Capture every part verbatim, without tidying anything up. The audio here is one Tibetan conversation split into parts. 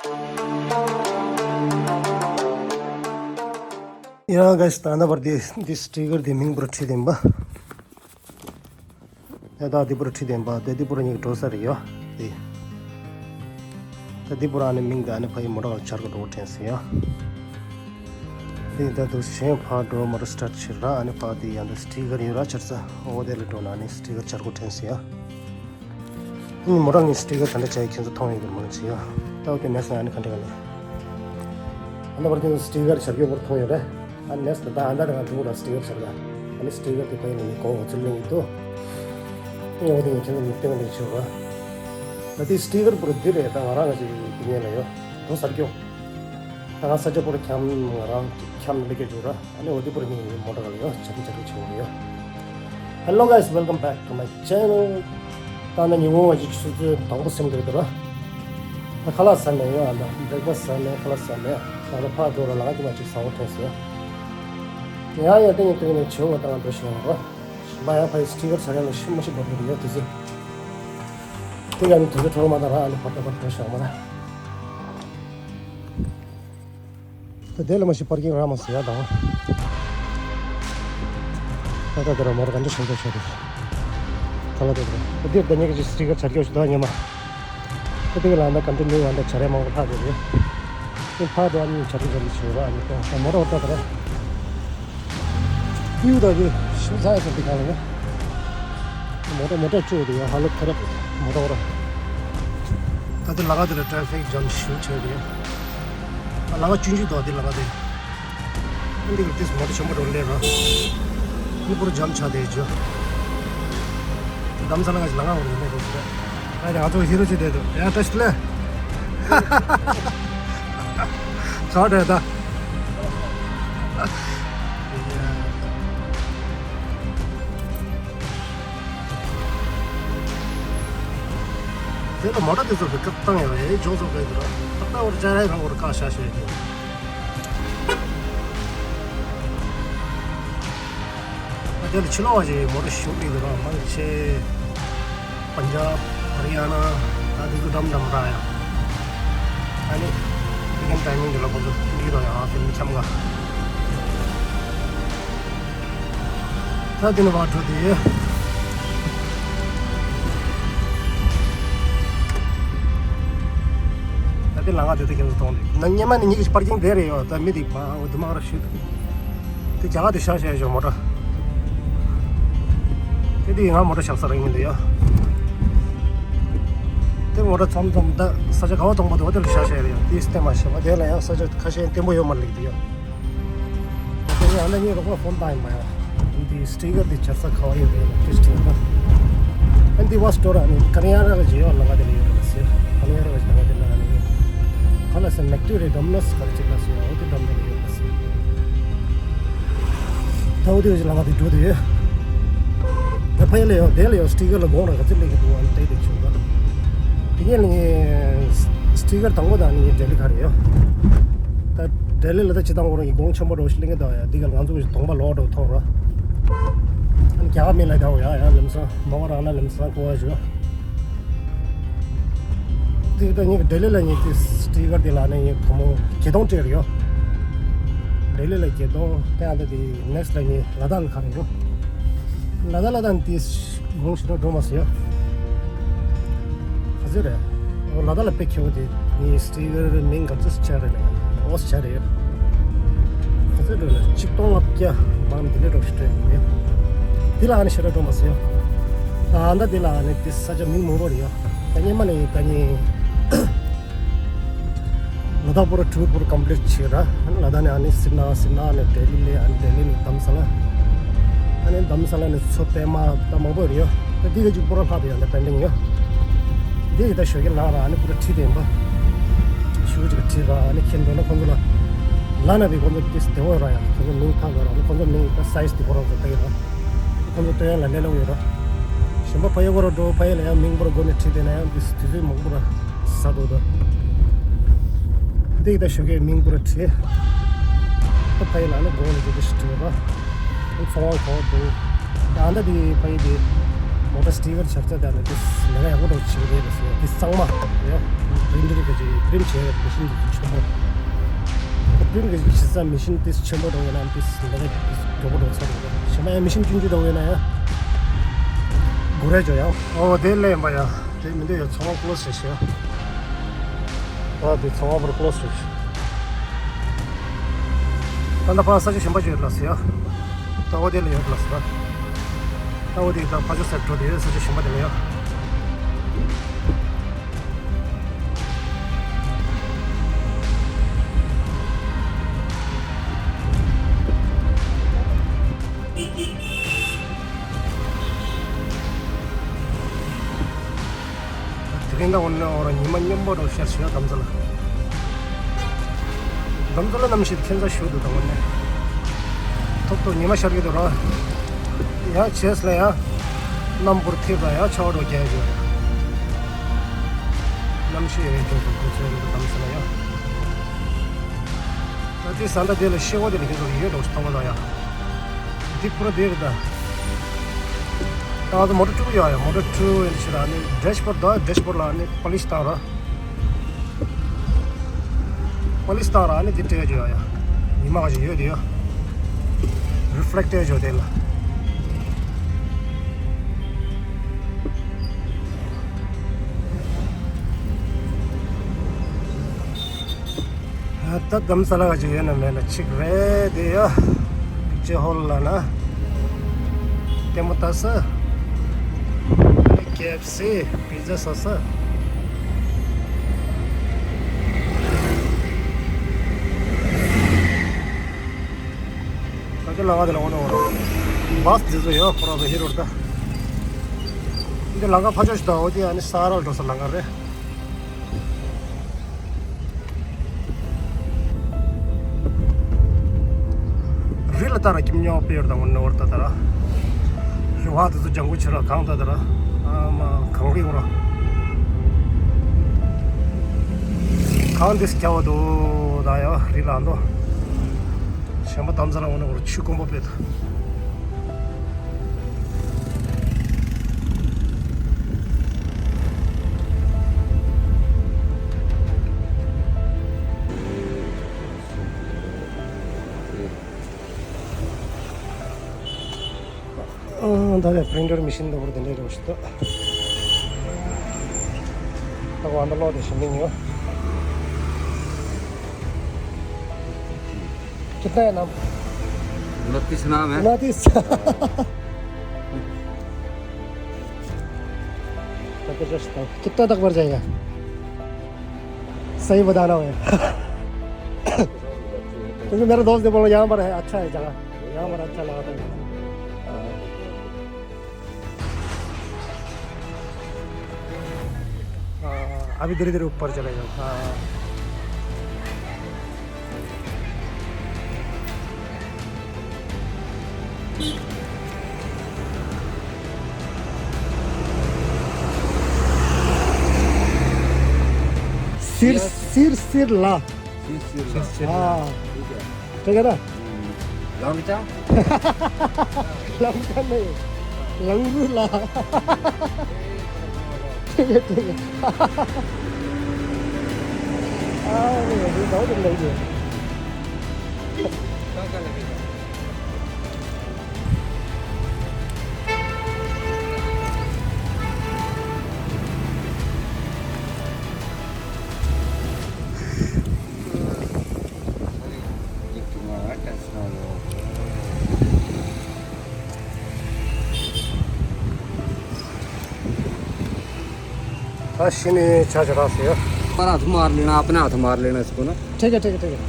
ཡ་ག་ས་ད་ན་བར་དེ་དེ་སི་ཊི་ཀར་དེ་མིང་པར་ཁྲིད་དེ་ཡིན་པ། ཡ་ད་དེ་པར་ཁྲིད་དེ་ཡིན་པ་དེ་དེ་པར་ཉིག་འགྲོ་ས་རེད་ཡ། དེ་ད་དེ་པར་ཨ་ནི་མིང་དེ་ཨ་ནི་ཕ་ཡི་མོ་ཊ་ལ་འཆར་གི་འགྲོ་དྲན་སོང་ཡ། དེ་ད་དུ་གཞན་ཕར་འགྲོ་མོ་ཊ་སི་ཊར་ཊི་བྱེད་ར་ཨ་ནི་ཕ་དེ་ཡ་འདི་སི་ཊི་ཀར་ཡོད་ར་འཆར་ས་འོ་དེ་ལ་འགྲོ་ན་ཨ་ནི་སི་ཊི་ཀར་འཆར་གི་དྲན་སོང་ཡ། ཨ་ནི་མོ་ཊ་ནི་སི་ཊི་ཀར་ག་འདྲ་བྱས་ཁྱེད་ཚོ་མཐོང་ཡོད་ཀྱི་མང་ཆེ་ཡ། ད་འོ་དེ་མེད་ས་ཨ་ནི་ག་འདྲ་ག་ནས། ཨ་ནི་བར་དེ་སི་ཊི་ཀར་འཆར་གི་བར་མཐོང་ཡོད་རེད། ཨ་ནི་ནེག་སི་ཊི་ད་ཨ་ད་རང་འགྲོ་ར་སི་ཊི་ཀར་འཆར་ག་ཨ་ནི་སི་ཊི་ཀར་དེ་ཕ་ཡི་ནི་གོ་འོ་ཚུལ་ལེན་ཡོད་དོ། ཨ་ནི་འོ་དེ་ངས་ཁྱེད་ཚོ་ནི་སྟོན་ལེན་ཆོག་ར། ད་དེ་སི་ཊི་ཀར་པུ་ར་འདི་རེད། ད་ང་རང་ང་ཅིག་དེ་ཉན་ལ་ཡོད་འགྲོ་སར་སྐྱོ། ད་ང་ས་ཆ་པུ་ར་འཁྱམ་ང་རང་འཁྱམ་ལ་སྐྱོ་བཅུག་ར། ཨ་ནི་འོ་དེ་པུ་ར་ནི་མོ་ཊ་ག་ལ་ཡོད་ཆ་རི་ཆ་རི་ཆེ་བོ་ལ་ཡོད། Hello guys, welcome back to my channel. ད་ནི་ཉིན་གུང་ང་ཅིག་ཆུ་ཚོད་དང་པོ་སེམས་འདུག་དེ་ར། ད་ཁ་ལག་ཟ་ནས་ཡོད། ཨ་ད་བྷེ་རེག་ཕ་སི་ཟ་ནས་ཁ་ལག་ཟ་ནས་ད་ད་ཕར་འགྲོ་ར་ལ་ང་དེ་མ་ཅིག་ཟ་འོ་དྲན་སོང་། ཡ་ཡ་དེ་ངས་དེ་ནས་བྱེད་འོ་ད་ང་འགྲོ་ཤེས་ཡོང་ར། ཞིམ་པ་ཡ་ཕ་ཡི་སི་ཊི་ཀར་ཟ་ཡ་ལ་ཤི་མ་ཤི་བར་དུ་ཡོད་དེ་ཚོ། དེ་ག་ནི་དུས་ཚོད་འཕྲོ་བརླག་མ་བཏང་ར། ཨ་ནི་བར་ད་བར་འགྲོ་ཤག་མ་ར། ད་དེ་ལ་མ་ཤི་པར་ཀིང་རག་མ་སོང་ཡ་དང་། ད་ད་དེ་ར་མོ་ཊ་ག་འདྲ་བྱུང་ཚོད་ཆོད་དེ། ད་ལ་དེ་དེ་ར་ད་དེར་ད་ཉེ་གི་ཅིག་སི་ཊི་ཀར་འཆར་སྐྱོད་ཞུ་ད་ཉེ་མ། ད་དེ་ག་ལ་ད་ག་འདྲ་ནུས་བ་ད་འཆར་ཡ་མང་པོ་ལྷག་དེ་རེད། ཨེ་ཕར་འགྲོ་ཨ་ནི་འཆར་གི་འཆར་གི་བྱེད་རོགས་ཨ་ནི་ཏོ་ད་མོ་ཊ་འོ་ཏོ་ད་ར། ཡུ་ད་གི་ཤུ་ཚ་ཡ་ཚ་འདི་གང་ལ་ཡ། མོ་ཊ་མོ་ཊ་བཅུ་དེ་ཡ་ཧ་ལོ་ཁ་ར་མོ་ཊ་འོ་ར། ད་དེ་ལ་ག་དེ་ལ་ཊ་རེ་ཕིག་ཇམ་ཤུ་ཆེ་དེ་ཡ། ལ་ག་བཅུ་འཇུ་དོ་དེ་ལ་ག་དེ། འདི་གི་ཏིས་མོ་ཊ་ཆེན་པོ་འགྲོ་ལེ་ར། ཁུ་པུར་ཇམ་ཆ་དེ་ཇོ། དམ་ས་ལ་ག་ལ་ག་འོ་ར་ནི་གོ་ཟེར། ཨ་ནི་ང་ཚོ་ཧི་རོ་ཅི་དེ་དུ་ཡ་བཀྲ་ཤིས་བདེ་ལེགས། ཚར་དེ་ད། དེ་ལ་མོ་ཊ་དེ་ཚོ་གི་བཀག་བཏང་ཡོད་རེད། ཇོ་ཚོ་གི་དེ་ར་ཏག་ཏག་བར་ཅ་རའི་རང་བར་བཀག་བྱ་ཞེས་དེ། ཨ་དེ་ལ་ཕྱི་ལོགས་བ་ཞིག་མོ་ཊ་ཞུགས་ཡོད་དེ་ར་མང་ཆེ། པན་ཇབ། ཧ་རི་ཡ་ན། ད་དེ་ཚོ་འགྲམ་འགྲམ་ར་ཡ། ཨ་ནི། ཝི་ཀེན་ཊའི་མིང་དེ་ལ་ཁོ་ཚོ་འདི་ར་ཡ་ཧ་ཧྥིལ་མི་འཁྱམ་ག་ད་དེ་ནི་བ་འགྲོ་དེ། ད་དེ་ལ་ང་དེ་དུ་ཁྱེད་ཚོ་གཏོང་དེ། ན་སྙེ་མ་ནི་ཉིག་གི་པར་ཀིང་དེ་རེད་ཡོད། ད་མི་དེ་མ་འོ་དེ་མ་ར་ཞུ། དེ་རྒྱ་གར་དེ་ཤག་ཤག་ཡོད་མོ་ཊ། དེ་དེ་ང་མོ་ཊ་ཤག་ས་ར་ཡིན་འདི་ཡ། དེ་མོ་ཊ་ཚོམ་ཚོམ་ད་ས་ཆ་ག་བ་གཏོང་པ་དེ་བ་དེ་ལ་ཤག་ཤག་རེད་ཡ། དེ་སྟེ་མ་ཤེས་པ་དེ་ལ་ཡང་ས་ཆ་ཁ་ཤས་བརྟན་པོ་ཡོད་མ་རེད་འདི་ཡ། དེ་ནས་ཨ་ན་ངའི་རོགས་པ་ཧོན་ཏ་ཡིན་པ་ཡ། འདི་སི་ཊི་ཀར་དེ་འཆར་ས་ག་བ་ཡོད་རེད་ལ་ཀྲིས་ཊི་ཡིན་པ། ཨ་འདི་བ་སི་ཊོར་ཨ་ནི་ཀ་ནི་ཡ་ར་ག་ཇི་ཡོད་ལ་ག་དེ་ལ་ཡོད་རེད་ཟེར། ཀ་ནི་ཡ་ར་ག་ཇི་ལ་ག་དེ་ལ་ཨ་ནི་ཡོད། ག་ལ་སེ་མེག་ཏུ་རེ་ཌོ་མི་ནོ་སི་ག་རེ་ཅིག་ལ་སེ་ཡོད་འོ་དེ་ཌོམ་དེ་ལ་ཡོད་ལ་སེ། ད་འོ་དེ་བཞིན་ལ་ང་དེ་འགྲོ་དེ་ཡོད། ད་ཕ་ཡི་ལ་ཡོད་དེ་ལ་ཡོད་སི་ཊི་ཀར་ལ་དགོངས་ར་ག་ཚོད་ལེགས་ཀྱི་འདུག་ཨ་ནི་བལྟས་དེ་ཆུ་ག་དེ་ཉིད་ལ་ངས་སི་ཊི་ཀར་དང་པོ་དང་ནི་ངས་ལྡི་ལི་ག་རེ་ཡོད། ད་ལྡི་ལི་ལ་ད་སྤྱི་བཏང་འོ་ར་ངས་དགོངས་ཆེན་པོ་འགྲོ་ཞིག་ལེན་གི་འདུག་ཡ་འདི་ག་ང་ཚོ་གི་གདོང་པ་ལོག་འགྲོ་མཐོང་ར། ཨ་ནི་རྒྱ་གར་མི་ལ་ད་འོ་ཡ་ཡ་ལམ་སང་མོ་ག་རང་ན་ལམ་སང་གོ་བ་ཞུ། དེ་ད་ངས་ལྡི་ལི་ལ་ངས་དེ་སི་ཊི་ཀར་དེ་ལ་ནས་ངས་བུ་མོ་བརྒྱད་སྟོང་སྤྲད་རེད་ཡོད། ལྡི་ལི་ལ་བརྒྱད་སྟོང་དེ་ཨ་ད་དེ་ནེག་སི་ལ་ངས་ལ་དྭགས་ལ་ཁ་རེད་ཡོད། ལ་དྭགས་ལ་ད་དེ་གོང་ཞེ་དྲག་འགྲོ་མ་སོང་ཡོད། ག་ཚོད་རེད། འོ་ལ་དྭགས་ལ་དཔེ་ཁྱེའུ་དེ་ངས་སི་ཊི་ཀར་མིང་ག་ཚོད་ཆ་རེད་ལ་ཡ་འོ་ཆ་རེད་ཡོད། ག་ཚོད་འགྲོ་ལ་གཅིག་སྟོང་ལྔ་བརྒྱ་མང་དེ་ལས་འགྲོ་ཞིག་སྤྲད་ཡོད། དེ་ལ་ཨ་ནི་ཞེ་དྲག་འགྲོ་མ་སོང་ཡོད། ད་ཨ་ད་དེ་ལ་ཨ་ནི་དེ་ས་ཆ་མིང་མང་པོ་རེད་ཡོད། ད་སྔོན་མ་ནས་ད་ནི་ལ་དྭགས་པུ་ར་ཊུར་པུ་ར་ཀོམ་པི་ལིཊ་བྱས་ར། ལ་དྭགས་ནས་ཨ་ནི་སི་ན། སི་ན་ནས་ལྡི་ལི་སླེབས། ཨ་ནི་ལྡི་ལི་ནས་དྷ་རམ་ས་ལ། ཨ་ནི་དྷ་རམ་ས་ལ་ནས་མཚོ་པདྨ། ད་མང་པོ་རེད་ཡོད། ད་འདི་ག་ཅིག་པུ་ར་ལྷག་དེ་ཡང་ད་པེན་ཌིང་ཡོད། འདི་གི་ད་ཞོགས་ཀས་ལངས་ར་ཨ་ནི་པུ་ར་ཁྲིད་དེ་ཡིན་པ། ཞུ་ཅིག་ཁྲིད་ར་ཨ་ནི་ཁྱེར་འགྲོ་ན་ཁོང་ཚོ་ལ། ལ་ན་བི་ཁོང་ཚོ་ཏིས་དེ་འོ་ར་ཡ་ཁོང་ཚོ་མིང་ཐག་ག་ར་ཨ་ནི་ཁོང་ཚོ་མིང་ད་སའི་ཛི་དེ་ཁོ་རང་ཚོ་ད་ཡོད་ར། ཁོང་ཚོ་སྟོན་ཡ་ལ་ལས་སླ་པོ་ཡོད་ར། གཞན་པ་ཕ་ཡུལ་སྐོར་འགྲོ་ཕ་ཡུལ་ལ་ཡང་མིང་པུ་ར་སྒོ་ནས་ཁྲིད་དེ་ན་ཡང་དུས་དུས་ཚོད་མང་པོ་ར་ཟ་འདུག་ད། འདི་ཡི་ད་ཞོགས་ཀས་མིང་པུ་ར་ཁྲིད། ད་ཕ་ཡུལ་ལ་ནི་སྒོ་ནས་དེ་འདྲ་ཞིག་ཁྲིད་ར། ཚོང་བ་གོ་འདུག་ད་ཨ་ད་དེ་ཕ་ཡུལ་དེ། མོ་ཊ་སི་ཊི་ཀར་ཆགས་ཚད་དང་ནི་དེ་ལས་ཀ་ཡག་པོ་འགྲོ་ཆེན་པོ་རེད་ཟེར། དེ་གཙང་མ་རེད། པི་རིན་ཊར་གི་ཅིག་པི་རིན་ཊ་བྱས་པའི་མེ་ཤིན་དེ་ཆེན་པོ། པི་རིན་ཊར་གི་ཅིག་བྱེད་ས་མེ་ཤིན་དེ་ཆེན་པོ་འགྲོ་ཡོད་ན་དེ་ལས་ཀ་དེ་མགྱོགས་པོ་འགྲོ་ཚར་རེད། གཞན་པ་ཡང་མེ་ཤིན་ཆུང་ཆུང་འགྲོ་ཡོད་ན་ཡང་སྒུག་རེ་འགྲོ་ཡང་། ཨོ་དེ་ལས་ཡིན་པ་ཡ། དེ་མི་འདུག་ཡ། ཚོང་པ་ཀློ་སི་བྱས་ཤག། ད་དེ་ཚོང་པ་ཀློ་སི་བྱས་ཤག། ད་ད་ཕར་ས་ཆ་གཞན་པ་ཅིག་ཡོད་ལ་ཟེར་ཡ། ད་ཨོ་དེ་ལ་ཡོད་ལ་ཟེར། ད་ཨོ་དེ་ད་ཕ་ཇོ་སེབ་འགྲོ་དེ་ས་ཆ་གཞན་པ་དེ་ལ་ཡོད། དེ་རིང་ད་འོ་ན་འོ་ར་ཉི་མ་སྙོམས་པོ་རུ་ཤར་ཤག་ཡ། དམ་ས་ལ། དམ་ས་ལ་གནམ་གཤིས་ཁྱད་མཚར་ཞིག་འདུག་ད་འོ་ན། ཐོབ་ཐོབ་ཉི་མ་ཤར་གྱི་འདུག་ར། ཡ་བྱས་ལ་ཡ། གནམ་འབུར་ཐིབས་ལ་ཡ་ཆར་པ་རྒྱག་གི་ཡོད། གནམ་གཤིས་ཡོད་ཅོག་གི་དུས་ཚོད་འདུག་དམ་ས་ལ་ཡ། ད་དེ་ས་མཐའ་དེ་ལ་ཤེལ་སྒོ་དེ་ལ་ཁྱེད་ཚོ་ཡོད་འགྲོ་ཐོག་པ་ད་ཡ། འདི་ཕུ་ར་དེ་རེད་ད། ད་ང་ཚོ་མོ་ཊ་དཀྲུག་ཡོད་ཡ། མོ་ཊ་དཀྲུག་ཡོད་ཕྱིར་ཨ་ནི་ཌེཤ་བོར་ཌི་ད། ཌེཤ་བོར་ཌི་ལ་ཨ་ནི་པོ་ལིཤ་བཏང་ར། པོ་ལིཤ་བཏང་ར་ཨ་ནི་དེ་སྤྲད་ཡོད་ཡ། ཉི་མ་ག་ཅིག་ཡོད་དེ་ཡ། རི་ཕི་ལེག་ཊི་ཡོད་དེ་ལ། ད་དམ་ས་ལ་ག་ཅིག་ཡོད་ན་མེད་ན་གཅིག་རེད་དེ་ཡ། པིག་ཅར་ཧོལ་ལ་ན་ལྟད་མོ་ལྟ་ས། ཀེ་ཨེཕ་སི། པི་ཛ་ཟ་ས། ད་ལྟ་ལམ་ཁ་དེ་ལ་འོ་ན་འོ་ན་བྷ་སི་དེ་ཚོ་ཡོད་ཁོ་རང་ཚོ་ཧི་རོ་ད། འདི་ལམ་ཁ་ཕར་ཕྱོགས་ཤིག་ད། འོ་དེ་ཨ་ནི་ས་ར་ལ་འགྲོ་ས་ལམ་ཁ་རེད། རི་ལ་ལྟ་ར་ཁྱིམ་ཉོ་པེ་ཡོར་དང་ངོ་ནོར་ལྟ་ད་ར། རི་བ་དེ་ཚོ་ལྗང་ཁུ་ཆེ་ར་གང་ལྟ་ད་ར། ཨ་མ་གངས་རི་འོ་ར། གངས་འདི་སྐྱ་བ་དོ་ད་ཡ་རི་ལ་འདོ། གཞན་པ་དམ་ས་ལ་འོ་ན་འོ་ར་ཆུ་དཀོན་པོ་པེ་ད། ཨང་། ད་ལྟ་པི་རིན་ཊར་མེ་ཤིན་འདི་བོར་དེ་འདྲའི་རེ་བ་ཞིག་འདུག་ད་གོ་ཨ་འདི་ལོག་དེ་ཞིག་མིན་ཡོད། कितना है नाम? उनतीस नाम है। उनतीस। कितना तक पड़ जाएगा? सही बताना है। क्योंकि मेरे दोस्त ने बोला यहाँ पर है, अच्छा है जगह, यहाँ पर अच्छा लगा था। हाँ, अभी धीरे धीरे ऊपर चलेगा। हाँ। सिर, सिर, सिर ला। सिर, सिर ला। हाँ। ठीक है। ठीक है ना? हम्म। लंगचा? लंगचा नहीं, लंगू ला। ठीक है, ठीक है। हाँ, अभी बहुत लंबी है। ད་ཤི་ནས་ཆ་ཆ་རག་ཟེར། पर हाथ मार लेना, अपने हाथ मार लेना इसको ना। ठीक है, ठीक है, ठीक है।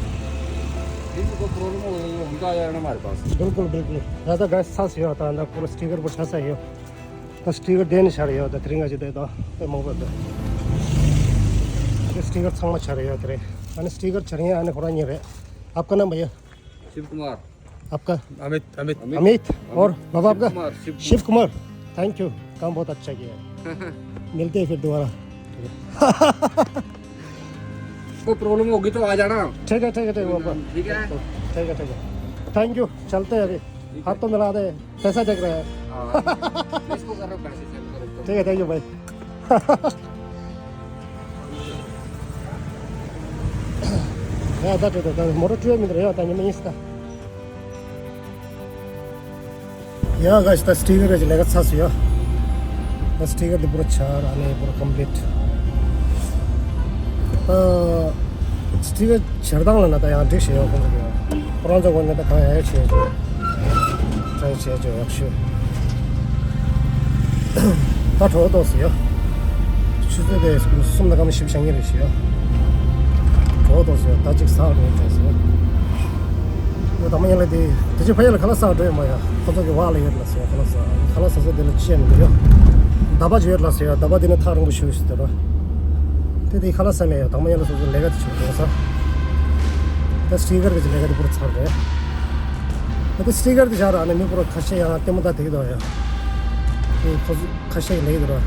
इसको प्रॉब्लम हो गई, हम तो आ जाना हमारे पास। बिल्कुल, बिल्कुल। राजा गैस था सिया था, अंदर पूरा स्टिकर पर छा सा है। ད་སི་ཊི་ཀར་དེ་ནས་ཆགས་ཡོད། ད་དེ་རིང་ང་ཅི་བསྡད་དོ་དེ་མང་པོ་ཡོད། ད་སི་ཊི་ཀར་ཚང་མ་ཆགས་ཡོད་དེ་རེད། ཨ་ནི་སི་ཊི་ཀར་ཆགས་ཡིན། ཨ་ནི་ཁོ་རང་ཉིད་རེད། आपका नाम भैया? शिव कुमार। आपका? अमित, अमित। अमित। और बाबा आपका? शिव कुमार, शिव कुमार। शिव कुमार। थैंक यू, काम बहुत अच्छा किया है। मिलते हैं फिर दोबारा। कोई प्रॉब्लम होगी तो आ जाना। ठीक है, ठीक है, ठीक है, बाबा। ठीक है। ठीक है, ठीक है। थैंक यू, चलते हैं अभी। ठीक है। हाथ तो मिला दे। कैसा देख रहे हैं? इसको करो, पैसे सेंड करो तो। ठीक है, thank you भाई। या, ད་འགྲོ་ད། ད་མོ་ཊ་བྲོས་མི་འདུག་ཡ། ད་ཉི་མ་གཉིས་ད། ཡ་ག་ཞིག་ད་སི་ཊི་ཀར་གི་ལས་ཀ་ཚར་སོང་ཡ། ད་སི་ཊི་ཀར་འདི་པུ་ར་ཆགས། ཨ་ནི་པུ་ར་ཀོམ་པི་ལིཊ། ད་སི་ཊི་ཀར་བྱེད་སྟངས་ལ་ན་ད་ཡང་འགྲིག་ཤེས་ཡོད་ཁོང་ཚོ་གི། ཁོ་རང་ཚོ་ངོས་ནས་ད་གང་ཡང་བྱས་ཆོག་ཊ་རའི་བྱས་ཆོག་ཡག་ཤོས། ད་གྲོད་ཁོག་ལྟོགས་སོང་ཡ། ཆུ་ཚོད་དེ་གསུམ་དང་སྐར་མ་བཞི་བཅུ་ཞེ་གཉིས་རེད་ཤག་ཡ། གྲོད་ཁོག་ལྟོགས་སོང་ཡ། ད་ཅིག་ཟ་འགྲོ་དྲན་སོང་། ཡ་དང་པོ་ཉིད་ལ་དེ་དེ་ཅིག་ཕ་ཡུལ་ལ་ཁ་ལག་ཟ་འགྲོ་ཡོད་མ་ཡ། ཁོ་ཚོ་གི་བག་ལ་ཡོད་ལ་ཟེར་ཡ། ཁ་ལག་ཟ་ཁ་ལག་ཟ་ས་དེ་ལ་ཅི་ཡང་མི་འདུག་ཡ། ཟླ་བ་ཅིག་ཡོད་ལ་ཟེར་ཡ། ཟླ་བ་དེ་ནི་ཐག་རིང་པོ་ཞིག་ཟེར་ར། དེ་དེ་ཁ་ལག་ཟ་མེད་ཡ། དང་པོ་ཉིད་ལ་སོ་སོ་ལས་ཀ་དེ་བྱེད་དགོས་ས། ད་སི་ཊི་ཀར་གི་ལས་ཀ་དེ་པུ་ར་ཚར་རེད། ད་དེ་སི་ཊི་ཀར་དེ་བཞག་ར་ནི་མི་པུ་ར་ཁ་ཤས་ཡང་ལྟད་མོ་ལྟ་དེ་གི་འདུག་ཡ། དེ་ཁོ་ཚོ་ཁ་ཤས་ལེགས་འདུག་ར།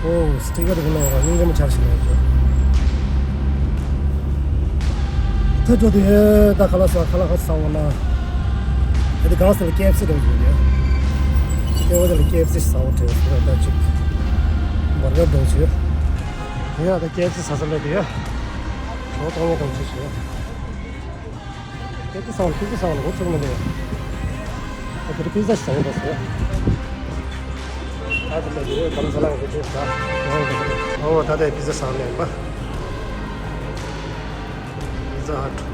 ཨོ་སི་ཊི་ཀར་དེ་ནང་ར་སྙིང་རྗེ་མོ་ཆགས་ཤིག་ལེགས་འདུག་ད་འགྲོ་དེ་ད་ཁ་ལག་ཟ། ཁ་ལག་ཁ་ཟ་འོང་ན། ད་དེ་གང་ཟེར་ལ་ཀེ་ཨེཕ་སི་འགྲོ་བཞིན་ཡོད། ཀེ་ཨེཕ་སི་ཟ་འོ་དྲན་སོང་། ད་ཅིག་བར་གར་འགྲོ་བཞིན་ཡོད། ཡ་ད་ཀེ་ཨེཕ་སི་ཟ་ས་ལ་དེ་ཡ། གྲོད་གཏོང་ཡ་འགྲོ་བཞིན་ཡོད། ཀེ་ཨེཕ་སི་ཟ་བ་ནི་པི་ཛ་ཟ་བ་ནི་འགོ་ཚུགས་མི་འདུག་ཨ་དེ་རིང་པི་ཛ་ཟ་ཡིན་པ་ཟེར། ཨ་དེ་ལ་དེ་རིང་གམ་ཟ་ལ་གི་ཅིག་ཟ། ཨོ་ད་ལྟ་པི་ཛ་ཟ་ནས་ཡིན་པ། པི་ཛ་ཧ་ཊ།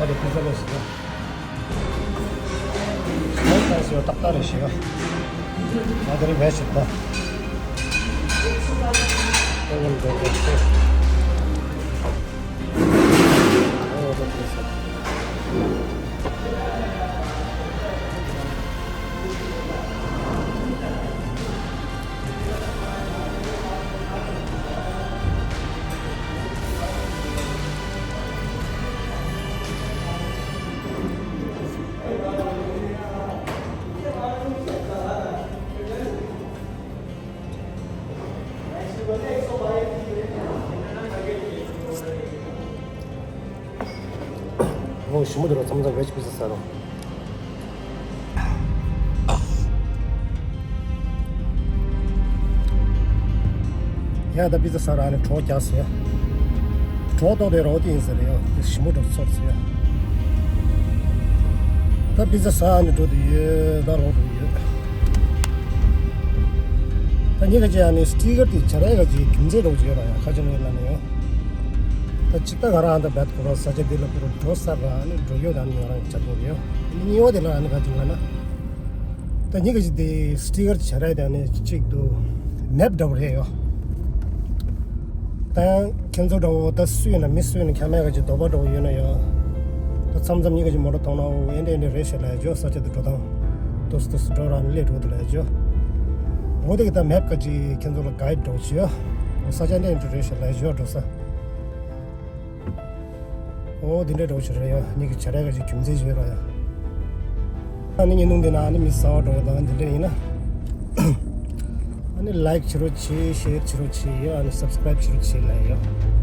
ཨ་དེ་པི་ཛ་ལོ་ཟེར། ད་སོ་ཏག་ཏག་རེད་ཤག་ཡ། ད་དེ་རིང་བེད་ཤེད་ད། ཨོ་ཝན་འགྲོ་དགོས་ཤག་ཨོ་ད་དེ་སོ། ཨོ་ཞི་མོ་དེ་རུ་མཚམས་མཚམས་བེད་པི་ཛ་ཟ་རོགས། ཡ་ད་པི་ཛ་ཟ་ར་ནི་གྲོད་རྒྱགས་སོང་ཡ། གྲོད་ལྟོགས་དེ་རོ་དེ་ཡིན་ཟེར་ཡ། དེ་ཞི་མོ་འགྲོ་ཚོར་སོང་ཡ། ད་པི་ཛ་ཟ་ནི་འགྲོ་དུ་ཡོད། ད་ལོག་འགྲོ་ཡོད། ད་ཉི་ག་ཅི་ཡ་ནི་སི་ཊི་ཀར་དེ་བྱ་ར་ག་ཅི་རྒྱུ་མཚན་འགྲོ་ཅི་ཡོད་ར་ཡ། ཁ་ཅི་ནི་ལ་ནི་ཡོད། ད་ཅིག་ད་ང་རང་ད་བད་ཁོ་ར་ས་ཆ་འདི་ལ་པུ་ར་འགྲོ་ས་ར་ནི་འགྲོ་ཡོད། ད་ནི་ང་རང་ཆ་འགྲོ་ཡོད། ནི་ཉི་བ་དེ་ལ་ནི་ག་ཅི་ལ་ན། ད་ཉི་ག་ཅི་དེ་སི་ཊི་ཀར་བྱ་ར་ད་ནི་ཅིག་ཏུ་མེབ་འདྲ་བོ་རེད་ཡོད། ད་ཡང་ཁྱེད་ཚོ་འདྲ་བོ་ད་སུ་ཡིན་ན་མི་སུ་ཡིན་ན་ཁྱ་མེད་ག་ཅི་དོགས་པ་འདྲ་བོ་ཡོད་ན་ཡོད། ད་མཚམས་མཚམས་ཉི་ག་ཅི་མོ་ཊ་མཐོང་ན་འོ་ཨེ་འདྲ་ཨེ་འདྲ་རེད་ཤག་ལ་ཡ་ཇོ་ས་ཆ་དུ་འགྲོ་སྟངས་དུས་སུ་དུས་སུ་འགྲོ་ར་ནི་ལས་འགྲོ་དུ་ལ་ཡ་ཇོ། འོ་དེ་གི་ད་མེབ་ག་ཅི་ཁྱེད་ཚོ་ལ་གའིཌ་འདྲ་བོ་ཅི་ཡོད། འོ་ས་ཆ་འདྲ་ཨེ་འདྲ་རེད་ཤག་ལ་ཡ་ཇོ་འགྲོ་ས། འོ་འདི་འདྲའི་འདྲ་བོ་ཞིག་རེད་ཡ། ཉིད་ཀྱི་བྱ་ར་ག་ཞིག་རྒྱུ་མཚན་ཞིག་ར་ཡ། ཨ་ནི་ཉིན་ནུང་འདི་ན་ཨ་ནི་མི་ཟ་བ་འགྲོ་བ་དང་འདི་འདྲ་ཡིན་ན། ཨ་ནི་ལའིཀ་བྱེད་རོགས་བྱེད། ཤེར་བྱེད་རོགས་བྱེད་ཡ། ཨ་ནི་སབ་སི་ཀ་རའིབ་བྱེད་རོགས་བྱེད་ལ་ཡ།